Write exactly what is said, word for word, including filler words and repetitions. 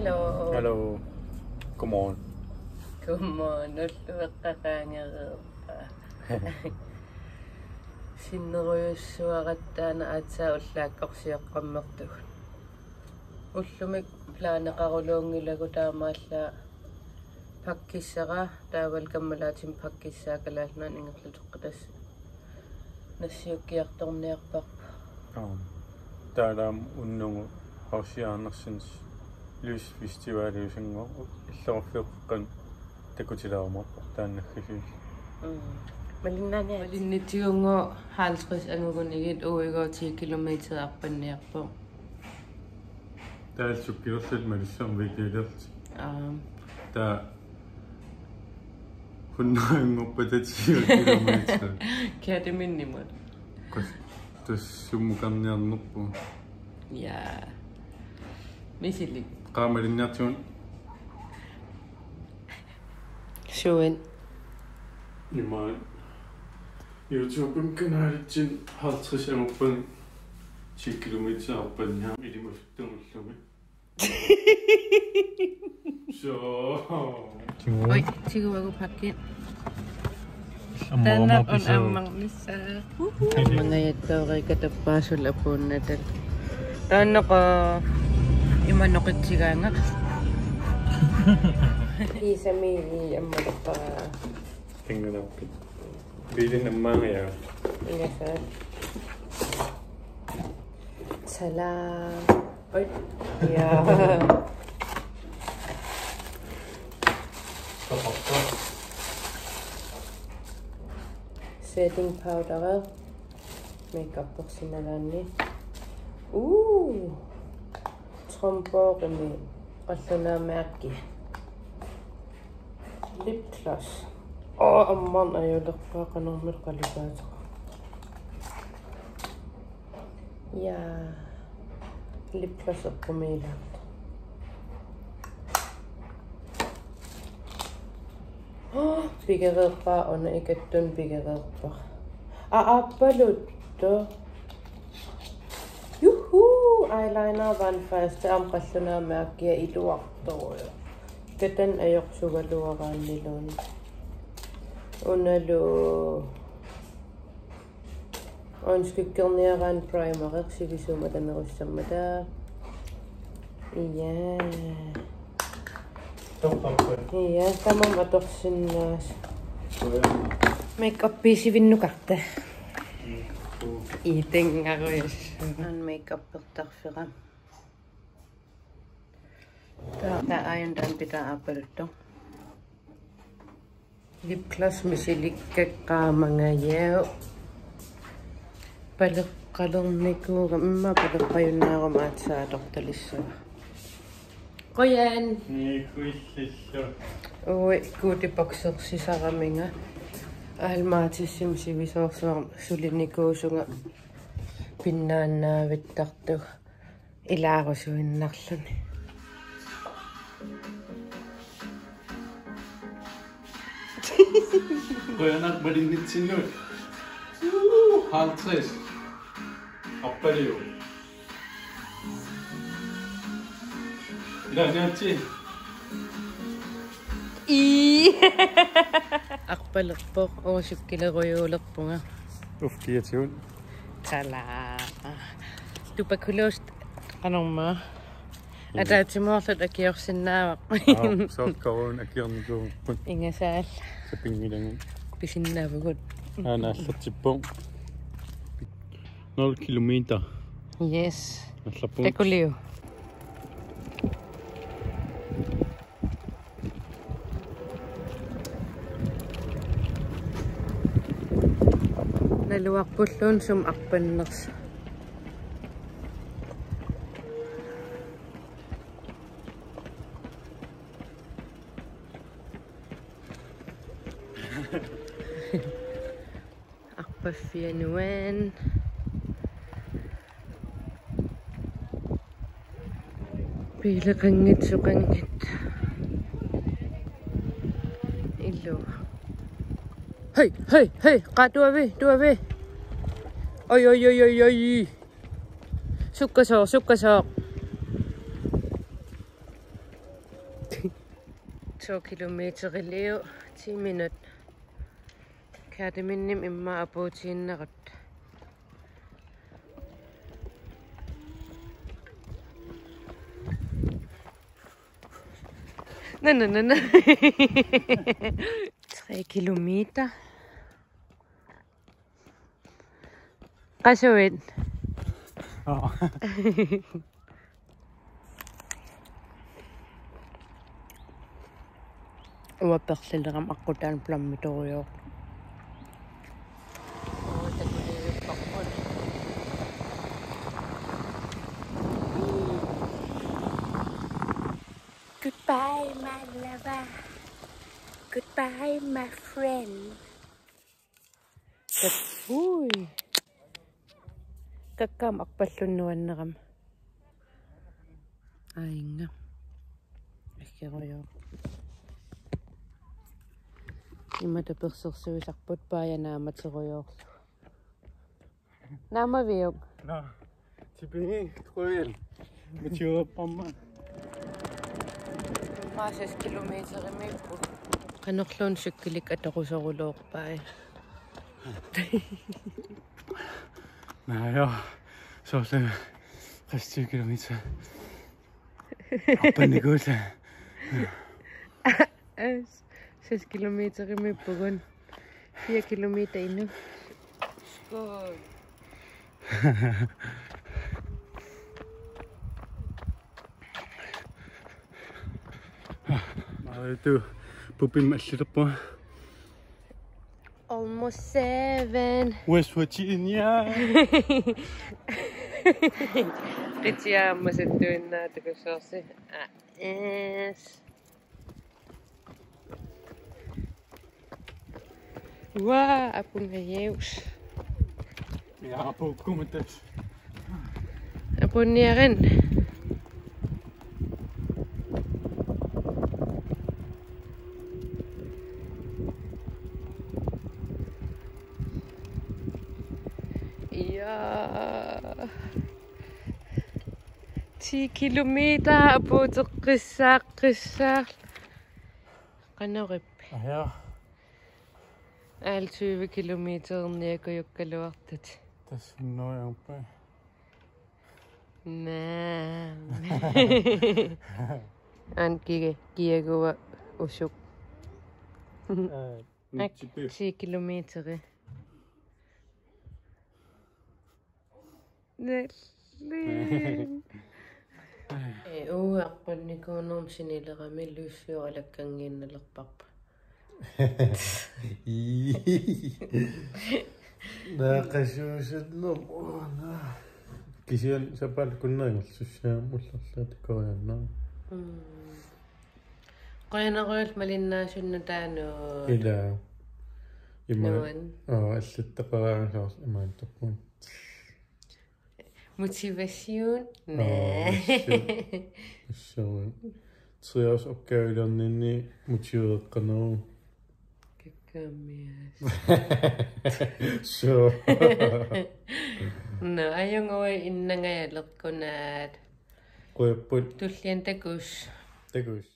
Hello. Hello. Godmorgen. Godmorgen. Ullueqqaqaangereerpa. Sinnerujussuarattaana aatsaat ullaakkorsioqqammertugut. Ullumi planeqaruluunngilagut taamaallaat pakkissara, taavalu kammalaatinik pakkissaa Kalaallit Nunaanni ingerlateqqittassaaq. Nassiukkiartorniarparput. Aap. Taalaam unnugu H C Andersens lysfestivaliusunngooq illoqarfeeqqan takutilaarumaarpoq taanna naggasiusoq. Mm. Malinnaaniaritsi. Malinnitsigunngooq halvtreds angugunigit uigo ti kilometer arpanniarpoq. Taava sukkilerluta malissammat videolerluta. Aap. Taava hunnoranngorpata ti kilometer. Kærtemindimut. Qas-, tassa summukarniarnerpu. Ja. Misilik. Qaa malinniartigu. Suut. Imaat. YouTube-imi kanalitsinni halvtreds anguppat ti kilometer arpanniarama ilimassuttugullumi. Så. Oj, tiguagu pakki. Taanna un ammarnissaa. Uhu. Mangajattoorika tappaasul apuunnatal. Taannaqa ima noqitsigaanga. Kiisami ammalerpara. Kingunarpit. Biilin ammaangajaat. Ingasaat. Tada. Oj. Ja. Setting powder. Makeupersinnagaanni. Uu. Tromborgimi qallunaamik aakki. Lipgloss. Aa, ammarneq ajulerpaa qanormita qalipaateqarpoq. Ja. Lipgloss eqqumiilaartoq. Aa, pigereerpaa una ikattunik pigereerpara. Aa, aappaluttoq. Juhu, eyeliner vandfast aamma qallunaamik aakkia iluartorujuk. Katan ajorsugaluaraanniluunniit. Unalu øjenskyggerniaraanni primereq sivisuumik atanerussammata. Ja. Torrappat. Ja, tamarmik atorsinnaasoq. Qujanaq. Makeupi sivinnukarta. Mm, suu. Itengarujus. An makeupertarfera. Taava, taava aajuna taanna pitara aappaluttoq. Lipgloss misilikkakka mangajau. Paleqqalernikuugama immaqa paleqqajunnaaruma aatsaat atortalissavara. Qujan. Nikuillissu. Ui, kuutipoksersisaraminga. Almatissim sivisoorsuarmik sulinikuusunga pinnaannaavittartuga. Ilaarusuinnarluni. Qujanaq malinnitsinnut. Uu, halvtreds. Arpaliu. Ila niatsi. Ii. Arpalerpoq, uusukkilerujuulerpunga. Uffiatigut. Tala. Tuberkulose qanormaa. Mm. Ataatsimoorluta akiorsinnaavara. Aap, soorlu corona akiornikuupput. Ingasaal. Sapinngilagut. Pisinnaavugut. Aana aallartippoq. Nul kilometer. Yes. Aallarpugut. Takuliu. Naluarpulluunniit sumut arpannersoq. Arpaffianuan. Piileqanngitsoqanngitsoq. Illu. Hej, hej, hej. Qaa, tuavi, tuavi. Oj, oj, oj, oj, oj. Sukkasooq, sukkasooq. Kilometeriliu ti minut. Kærteminnim immaqa apuutiinnarutta. Na, na, na, na. Tre kilometer. Qasuit. Oo. Uanga perlilerama aqqutaani plammitorujoor. Goodbye, my lover. Goodbye, my friend. Ui. Kakkaam arpallunnuannerama. Ainga. Akkerujoor. Imatut persersuisarput paaja naammaterujoorlugu. Naammaviuk? Nå. Tipini kuil. Mitiuppamma. Maa seks kilometerimiippoq. Qanorluunniit cykelik atorusorulorpai. Naja, soorlu qassit kilometer. Appannikuulla. Seks kilometerimiippugut. Fire kilometer endnu. Skål. Maritu, pupim allilerpua. Almost seven. West Virginia. Qitiaamma sattuinnaa takussavarsi. Ah, yes. Uaa, apunngajaus. Ja, apuukkumatat. Apunniarina. Ja. Ti kilometer apuuteqqissaaqqissaarlugu. Qanorippi? Aja. Aal tyve kilometer niakujukkaluartut. Tassa nuiarpai. Naa. An kige, kiagua usuk. Aa, ak, nitsipip. Ti kilometeri. Nalliin. Ee, uagut aqqunnikuunermi sinilerami Lucio alakkannginnalerparput. Ii. Naaqasuusunnermut, oo, naa. Kisianni sapaatip-akunnera ingerlasussaagama ulloq arlaat takoriarnera. Mm. Qujanarujussuaq malinnaasunnut taanna. Ila. Ima. Nuan. Oo, allattaqaraangasoq imaattorput. Motivation? Aa, næ. Assut. Assut. Tre års opgavelerninni motiveeqqaneru. Kakkaammias. Sure. Nå, ajunngui innangajalerkunaat. Qujapput. Tulliani takuss. Takuss.